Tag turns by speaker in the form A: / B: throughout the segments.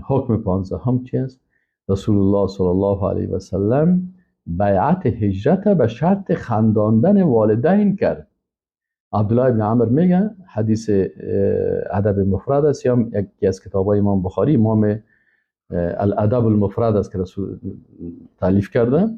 A: حکم 15 چی است؟ رسول الله صلی الله علیه و سلم بیعت هجرت به شرط خنداندن والدین کرد. عبدالله ابن عمر میگه، حدیث ادب مفرد است یا یکی از کتاب‌های امام بخاری، امام الادب المفرد است که رسول تالیف کرده.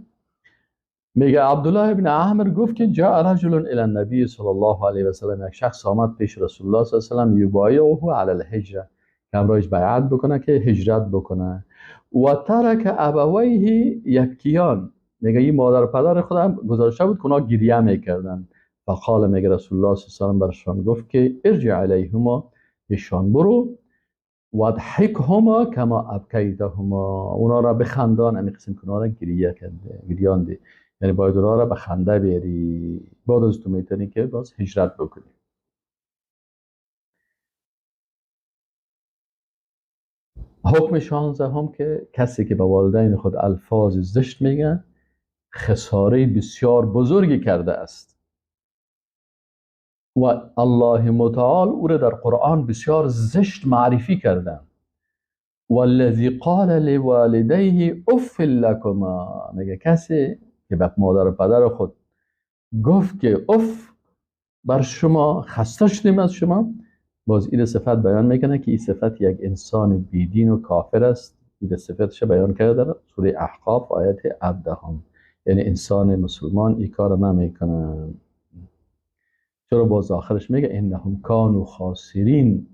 A: میگه عبدالله ابن عمر گفت که جاء رجل الى النبی صلی الله علیه و سلم، یک شخص آمد پیش رسول الله صلی الله علیه و سلم، یبایعه علی الهجره، که همراهش بیعت بکنه که هجرت بکنه. و ترک ابویه یبکیان، میگه این مادر و پدر خودم گذاشته بود که اونا گریه میکردن. فقال، میگه رسول الله صلی الله علیه و سلم برشان گفت که ارجع علیهما، بهشان برو، واضحکهما کما ابکیتهما، اونا را بخندان، امی قسم که اونا را گریه کرده گریاندی، یعنی باید اونا را به خنده بیاری، بعد از تو میتونی که باز هجرت بکنی. حکم 16 که کسی که به والدین خود الفاظ زشت میگه خساره بسیار بزرگی کرده است و الله متعال او را در قرآن بسیار زشت معرفی کرده. والذی قال لوالدیه اف لکما، میگه کسی که به مادر و پدر خود گفت که اف بر شما، خسته شدیم از شما، باز این صفت بیان میکنه که این صفت یک انسان بیدین و کافر است. این صفتش بیان کرده در سوره احقاف آیت 17. یعنی انسان مسلمان این کار نمیکنه. چرا باز آخرش میگه انهم کانوا خاسرین،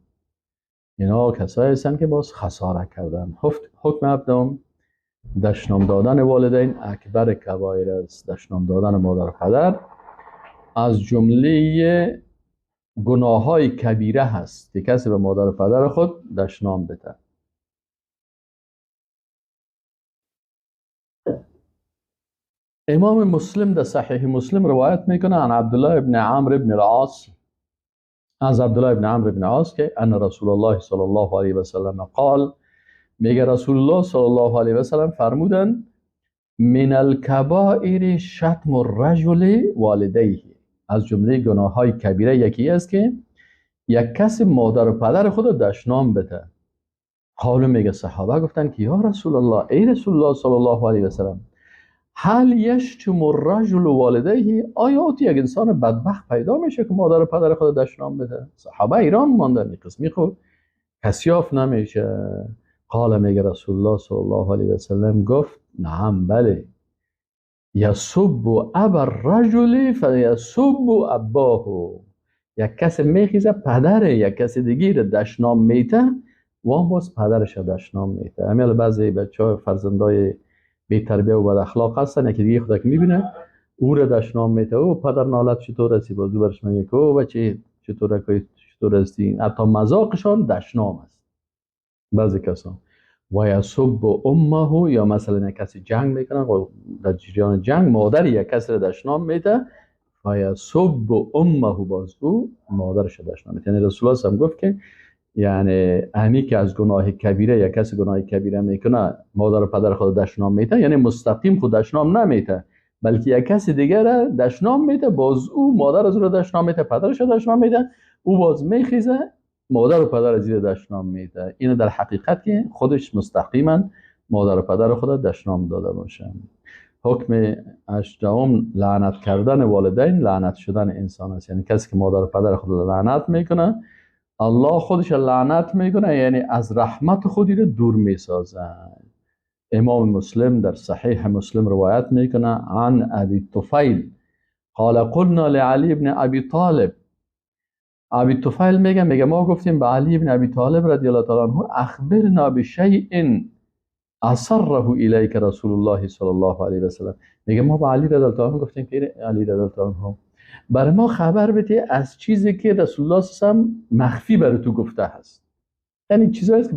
A: اینا کسایی هستن که باز خساره کردن. حکم 17 دشنام دادن والدین اکبر کبایر است. دشنام دادن مادر و پدر از جمله گناه های کبیره هست که کسی به مادر و پدر خود دشنام بده. امام مسلم در صحیح مسلم روایت میکنه عن عبدالله ابن عمرو ابن العاص، از عبدالله ابن عمرو ابن العاص که ان رسول الله صلی الله علیه و سلم قال، میگه رسول الله صلی الله علیه و سلم فرمودن من الکبائر شتم الرجل والدیه، از جمله گناه های کبیره یکی است که یک کسی مادر و پدر خود دشنام بده. قالو، میگه صحابه گفتن که یا رسول الله، ای رسول الله صلی الله علیه و سلم، هل یشتم الرجل والدیه، آیا یک انسان بدبخت پیدا میشه که مادر و پدر خود دشنام بده؟ صحابه ایران ماندن، قسمی خود کسیاف نمیشه. قال، میگه رسول الله صلی الله علیه و سلم گفت نعم، بله، یسب ابا الرجل فیسب اباه، یک کس میخیزه پدر یک کس دیگه را دشنام میته و هم باز پدرش دشنام میته. همین بعضی بچه فرزندای بی تربیه و بد اخلاق هستن، یکی دیگه خودک میبینه او را دشنام میته، او پدر نالت چطور هستی، باز برش میگه که او بچه چطور چطور هستی، حتی مذاقشان دشنام است بعضی کسان. و یسب امه، یا مثلا یک کسی جنگ میکنه در جریان جنگ مادر یک کسی را دشنام میده، و یسب امه، باز او مادرش دشنام میده. یعنی رسول الله هم گفت که یعنی امی که از گناه کبیره یک کسی گناه کبیره میکنه مادر و پدر خود دشنام میده، یعنی مستقیم خود دشنام نمیده بلکه یک کسی دیگه را دشنام میده، باز او مادر از او را دشنام میده، پدرش را دشنام میده، او باز میخیزه مادر و پدر از دشنام میده. اینو در حقیقت که خودش مستقیما مادر و پدر خود دشنام داده باشه. حکم 18 لعنت کردن والدین لعنت شدن انسان است. یعنی کسی که مادر و پدر خود لعنت میکنه الله خودش لعنت میکنه، یعنی از رحمت خودی رو دور میسازه. امام مسلم در صحیح مسلم روایت میکنه عن ابی طفیل قال قلنا لعلی ابن ابی طالب، ابی طفیل میگه ما گفتیم به علی ابن ابی طالب رضی الله تعالی عنه اخبرنا بشیء اصره الیک رسول الله صلی الله علیه و سلم. میگه ما به علی رضی الله تعالی عنه گفتیم که علی رضی الله تعالی عنه برای ما خبر بده از چیزی که رسول الله صلی الله علیه و سلم مخفی برای تو گفته هست، یعنی چیزایی است که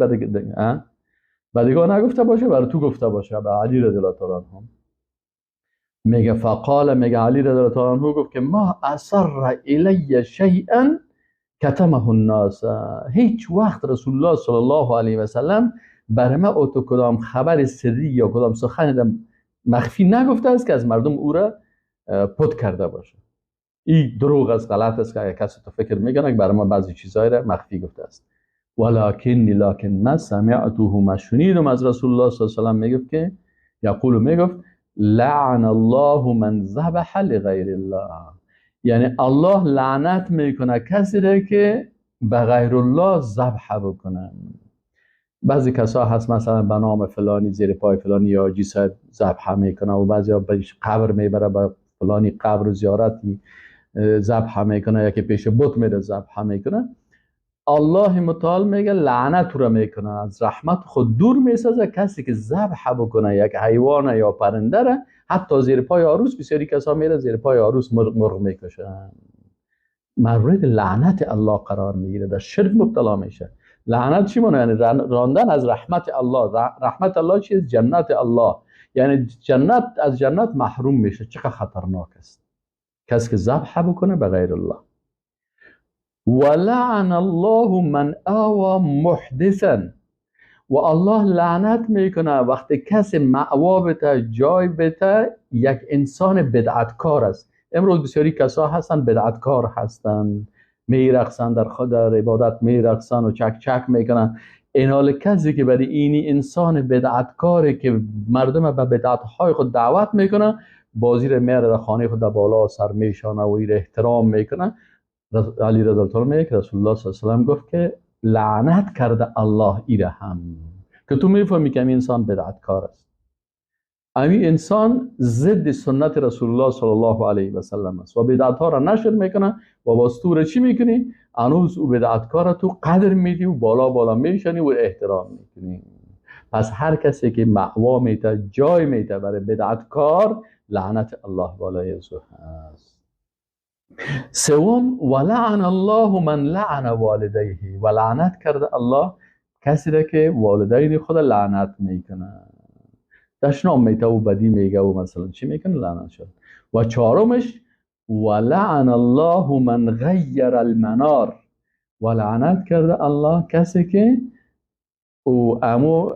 A: بعدگاه نگفته باشه برای تو گفته باشه. به علی رضی الله تعالی عنه میگه فقال، میگه علی رضی الله تعالی عنه گفت که ما اصر الی شیئا کتمه الناس، هیچ وقت رسول الله صلی الله علیه و سلم برای ما اوتو کدام خبر سری یا کدام سخن مخفی نگفته است که از مردم او را پت کرده باشه. این دروغ است، غلط است که اگر کسی تو فکر میکنه که برای ما بعضی چیزهای را مخفی گفته است. ولکنی لکن ما سمعته، ما شنیدم از رسول الله صلی الله علیه و سلم میگفت که یقول میگفت لعن الله من ذبح لغیر الله، یعنی الله لعنت میکنه کسی را که به غیر الله ذبح بکنه. بعضی کسا هست مثلا به نام فلانی زیر پای فلانی یا حاجی صاحب ذبح میکنه و بعضی ها به قبر میبره، به فلانی قبر و زیارتی ذبح میکنه، یا که پیش بت میره ذبح میکنه. الله متعال میگه لعنت رو میکنه، از رحمت خود دور میسازه کسی که ذبح بکنه یک حیوان یا پرنده را، حتی زیر پای عروس. بسیاری کسا میره زیر پای عروس مرغ میکشن، مورد لعنت الله قرار میگیره، در شرک مبتلا میشه. لعنت چی معنی؟ یعنی راندن از رحمت الله. رحمت الله چیست؟ جنت الله، یعنی جنت، از جنت محروم میشه. چقدر خطرناک است کسی که ذبح بکنه به غیر الله. ولعن الله من آوى محدثا، و الله لعنت میکنه وقتی کسی مأوا بته، جای بته یک انسان بدعتکار است. امروز بسیاری کسا هستن بدعتکار هستن، میرقصن در خود در عبادت میرقصن و چک چک میکنن. این حال کسی که برای اینی انسان بدعتکاره که مردم به بدعتهای خود دعوت میکنه، بازی رو میاره در خانه خود در بالا سر میشانه و ایر احترام میکنه. علی رضی الله عنه میگه رسول الله صلی الله علیه و سلم گفت که لعنت کرده الله ایره هم، که تو میفهمی که این انسان بدعتکار است، همین انسان ضد سنت رسول الله صلی الله علیه و سلم است و بدعت ها را نشر میکنه و باز تو را چی میکنی؟ هنوز او بدعتکار را تو قدر میدی و بالا بالا میشنی و احترام میکنی. پس هر کسی که مأوا میته، جای میته برای بدعتکار، لعنت الله بالای او هست. سوم، ولعن الله من لعن والدیه، و لعنت کرده الله کسی را که والدین خود لعنت میکنه، دشنام میته و بدی میگه و مثلا چی میکنه، لعنت شد. و چهارمش، ولعن الله من غیر المنار، و لعنت کرده الله کسی که او امو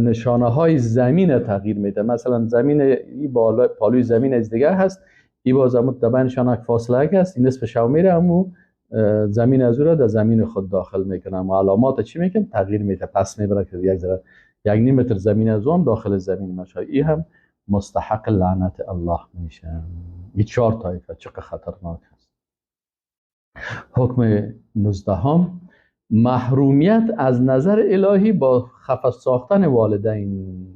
A: نشانه های زمین تغییر میده. مثلا زمین ای بالا پالوی زمین از دیگه هست، ای باز امو در یک فاصله هست، این نصف شو میره، امو زمین از او را در زمین خود داخل میکنه، اما علامات چی میکنه؟ تغییر میده، پس میبره که یک ذره یک نیم متر زمین از اون داخل زمین میشه. این هم مستحق لعنت الله میشه. این چهار طایفه چقدر خطرناک است. حکم 19، محرومیت از نظر الهی با خفه ساختن والدین،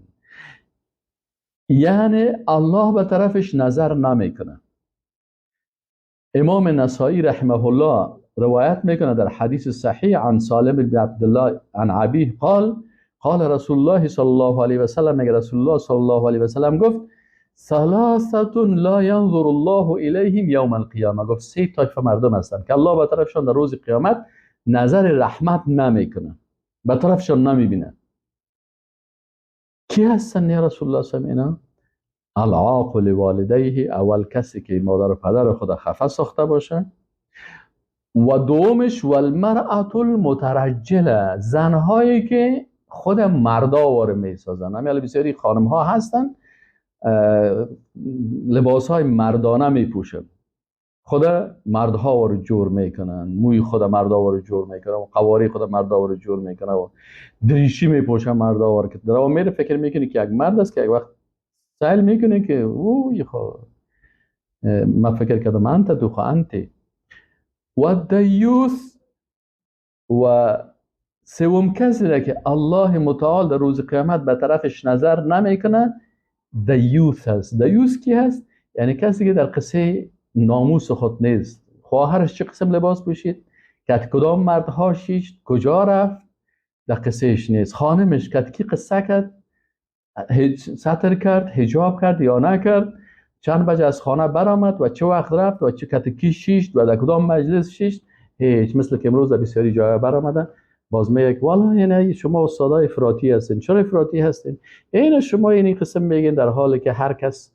A: یعنی الله به طرفش نظر نمیکنه. امام نسائی رحمه الله روایت میکنه در حدیث صحیح عن سالم بن عبدالله عن ابیه قال قال رسول الله صلی الله علیه و سلم، میگه رسول الله صلی الله علیه و سلم گفت ثلاثه لا ينظر الله الیهم یوم القیامه. گفت سه طایفه مردم هستند که الله به طرفشان در روز قیامت نظر رحمت نمیکنه، به طرفشان نمیبینه. کی هستن یا رسول الله صلی الله علیه و سلم؟ العاق لوالدیه، اول کسی که مادر و پدر خود خفه ساخته باشه، و دومش والمرأة المترجله، زنهایی که خود مردا واره میسازن. همین بسیاری خانم ها هستن لباس های مردانه میپوشن، خود مردها واره جور میکنن، موی خود مردا واره جور میکنن و قواری خود مردا واره جور میکنن و دریشی میپوشن مردا واره، که در میره فکر میکنی که یک مرد است، که یک وقت سایل میکنه که اوه خو ما فکر کردم انت تو خو انت. و دیوث، و سوم کسی را که الله متعال در روز قیامت به طرفش نظر نمیکنه دیوث هست. دیوث کی هست؟ یعنی کسی که در قصه ناموس خود نیست. خواهرش چه قسم لباس پوشید، کت کدام مردها شیشت، کجا رفت، در قصهش نیست. خانمش کت کی قصه کرد، ستر کرد، حجاب کرد یا نکرد، چند بجه از خانه برآمد و چه وقت رفت و چه کت کی شیشت و در کدام مجلس شیشت، هیچ. مثل که امروز در بسیاری جای برآمده باز میگه والا یعنی شما استادای افراطی هستین. چرا افراطی هستین؟ این شما این قسم میگین در حالی که هر کس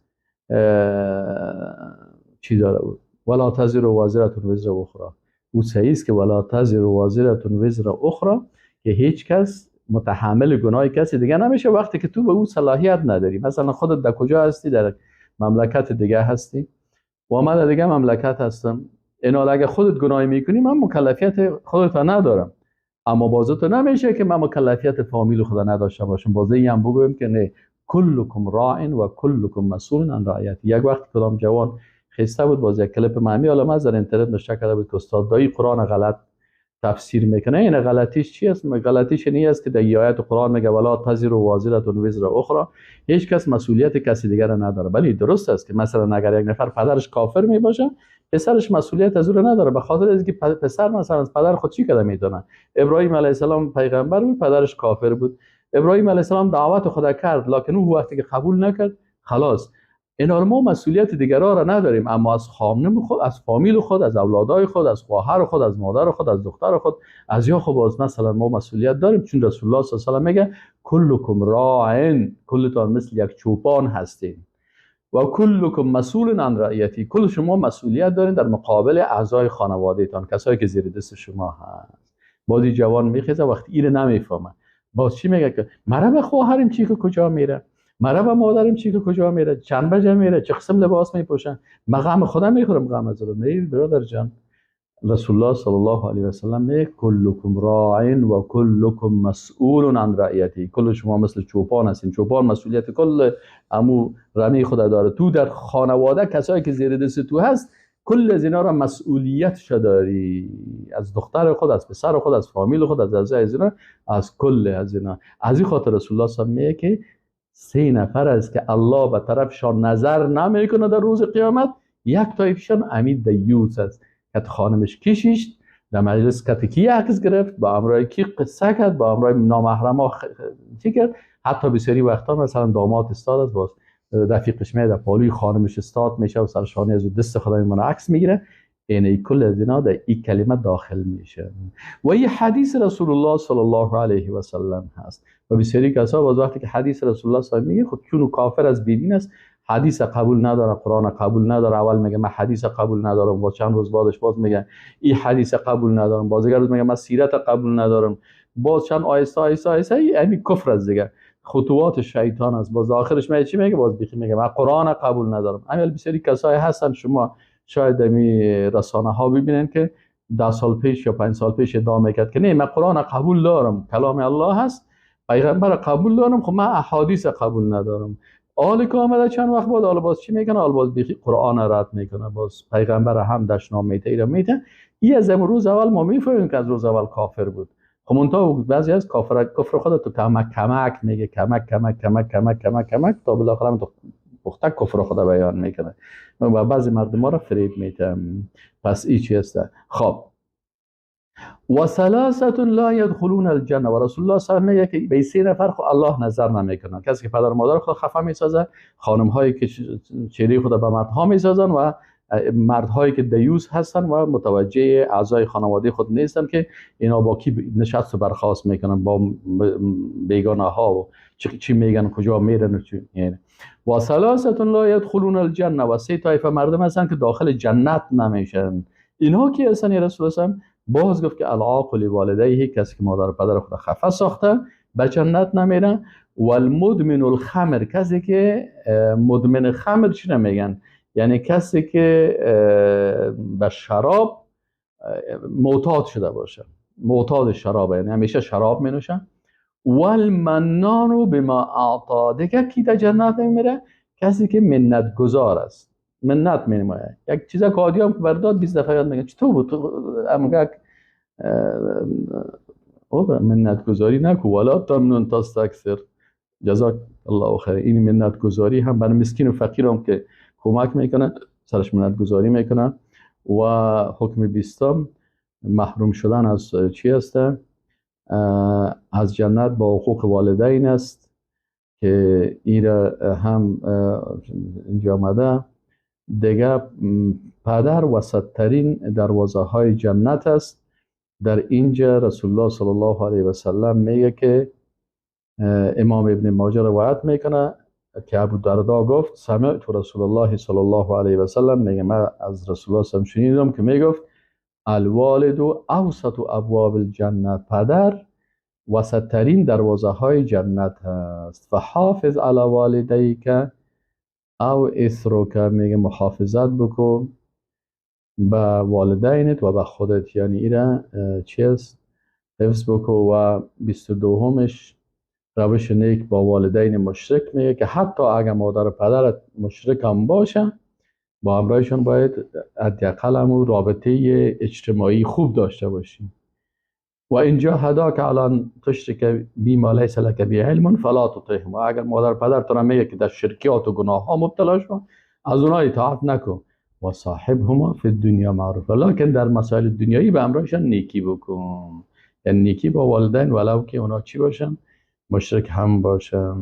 A: چی داره بود. ولا تزر وازرة وزر اخرى، او صحیح است که ولا تزر وازرة وزر اخرى، که هیچ کس متحمل گناه کسی دیگه نمیشه وقتی که تو به او صلاحیت نداری. مثلا خودت در کجا هستی؟ در مملکت دیگه هستی و من در دیگه مملکت هستم. اینا اگه خودت گناهی میکنی من مکلفیت خودت ندارم، اما بازه تو نمیشه که من مکلفیت فامیل خدا نداشته باشم. بازه ای هم بگویم که نه، کلکم راع و کلکم مسئول عن رعیتی. یک وقت کدام جوان خسته بود، باز یک کلیپ مهمی حالا از در اینترنت نشته کرده بود که استاد دایی قرآن غلط تفسیر میکنه. این غلطیش چی است؟ غلطیش این است که در آیت قرآن میگه ولا تزر وازره وزر اخرى، هیچ کس مسئولیت کسی دیگر را نداره. بلی درست است که مثلا اگر یک نفر پدرش کافر میباشه، پسرش مسئولیت از او را نداره، به خاطر از اینکه پسر مثلا از پدر خود چی کده میدونه. ابراهیم علیه السلام پیغمبر بود، پدرش کافر بود. ابراهیم علیه السلام دعوت خدا کرد، لکن او وقتی که قبول نکرد خلاص. اینا ما مسئولیت دیگران را نداریم، اما از خانم خود، از فامیل خود، از اولادای خود، از خواهر خود، از مادر خود، از دختر خود، از یا خب باز مثلا ما مسئولیت داریم. چون رسول الله صلی الله علیه و میگه کلکم راع، کلتان مثل یک چوپان هستین، و کلکم مسئول عن رعیتی، کل شما مسئولیت دارین در مقابل اعضای خانوادهتان، کسایی که زیر دست شما هست. بازی جوان میخیزه وقتی اینو نمیفهمه، باز چی میگه که مرا به خواهرم چی که کجا میره، مرا و مادرم چی که کجا میره، چند بجه میره، چه قسم لباس میپوشن، من غم خودم میخورم، غم از او. نه برادر جان، رسول الله صلی الله علیه و سلم میگه کلکم راع و کلکم مسئول عن رعیتی، کل شما مثل چوپان هستین، چوپان مسئولیت کل امو رمی خدا داره. تو در خانواده کسایی که زیر دست تو هست، کل از اینا را مسئولیت داری، از دختر خود، از پسر خود، از فامیل خود، از اینا، از کل از اینا. از این خاطر رسول الله صلی الله علیه و میگه که سه نفر است که الله به طرفشان نظر نمیکنه در روز قیامت. یک طایفشان امید دیوث است که خانمش کشیشت در مجلس، کت کی عکس گرفت، با امرای کی قصه کرد، با امرای نامحرما چی کرد. حتی بسیاری وقتا مثلا داماد استاد است، باز رفیقش میاد در پالوی خانمش استاد میشه و سرشانه از دست خدا میمونه عکس میگیره. این کل از اینا در این کلمه داخل میشه و این حدیث رسول الله صلی الله علیه و سلم هست. و بسیاری کسا باز وقتی که حدیث رسول الله صلی الله علیه و میگه، خب چون کافر از بیدین است، حدیث قبول نداره، قرآن قبول نداره، اول میگه من حدیث قبول ندارم، باز چند روز بعدش باز میگه این حدیث قبول ندارم، باز دیگر روز میگه من سیرت قبول ندارم، باز چند آیسته آیسته آیسته یعنی کفر از دیگه خطوات شیطان است. باز آخرش میگه چی میگه؟ باز بیخی میگه من قرآن قبول ندارم. همین بسیاری کسایی هستن، شما شاید می رسانه ها ببینن که 10 سال پیش یا 5 سال پیش ادعا میکرد که نه من قرآن قبول دارم، کلام الله هست، پیغمبر قبول دارم، خب من احادیث قبول ندارم. آل که آمده چند وقت بعد آل باز چی میکنه؟ آل باز بیخی قرآن رد میکنه، باز پیغمبر هم دشنام میته ایرا میته. ای از روز اول ما میفهمیم که از روز اول کافر بود. خب منتها بعضی از کافر کفر خود تو کمک کمک میگه، کمک کمک کمک کمک کمک کمک تا بالاخره تو پخته کفر خود بیان میکنه و بعضی مردم ها را فریب میته. پس ای چی هست؟ خب و ثلاثه لا يدخلون الجنه، و رسول الله صلی الله علیه و میگه که به سه نفر خو الله نظر نمیکنه، کسی که پدر مادر خود خفه میسازه، خانم هایی که چهره خود به مردها میسازن و مردهایی که دیوس هستن و متوجه اعضای خانواده خود نیستن که اینا با کی نشست و برخاست میکنن، با بیگانه ها و چی میگن، کجا میرن و چی. و ثلاثه لا يدخلون الجنه، و سه طایفه مردم هستن که داخل جنت نمیشن. اینها کی هستن یا رسول الله؟ باز گفت که العاق لوالدیه، کسی که مادر و پدر خود خفه ساخته به جنت نمیره. والمدمن الخمر، کسی که مدمن خمر چی نمیگن؟ یعنی کسی که به شراب معتاد شده باشه، معتاد شراب، یعنی همیشه شراب می نوشه. والمنان بما اعطا، دیگه کی در جنت نمیره؟ کسی که منت گذار است، منت مینمایه. یک چیزا که عادی هم برداد 20 دفعه یاد میگه چطور بود تو امگک او منت گذاری نکو، ولا تمنن تستکثر، جزاک الله خیر. این منت گذاری هم برای مسکین و فقیر هم که کمک میکنه، سرش منت گذاری میکنه. و حکم 20 محروم شدن از چی است؟ از جنت با حقوق والدین است که این هم اینجا آمده. دیگه پدر وسط ترین دروازه های جنت است. در اینجا رسول الله صلی الله علیه و سلم میگه که امام ابن ماجه روایت میکنه که ابو دردا گفت سمعت رسول الله صلی الله علیه و سلم، میگه من از رسول الله صلی الله علیه و شنیدم که میگفت الوالد اوسط ابواب الجنه، پدر وسط ترین دروازه های جنت است. فحافظ علی والدیک او اثرک، میگه محافظت بکن به والدینت و به خودت. یعنی ایره چی است؟ حفظ بکن. و 22مش روش نیک با والدین مشرک میگه که حتی اگر مادر و پدرت مشرک هم باشن، با همراهشون باید حداقل همون رابطه اجتماعی خوب داشته باشیم. و إن جاهداك على أن تشرك بي ما ليس لك به علم فلا تطعهما. اگر مادر پدر تو میگه که در شرکیات و گناه ها مبتلا شو، از اونها اطاعت نکن. و صاحبهما فی الدنیا معروفا، لکن در مسائل دنیایی به همراهشان نیکی بکن، یعنی نیکی با والدین ولو که اونا چی باشن؟ مشرک هم باشن.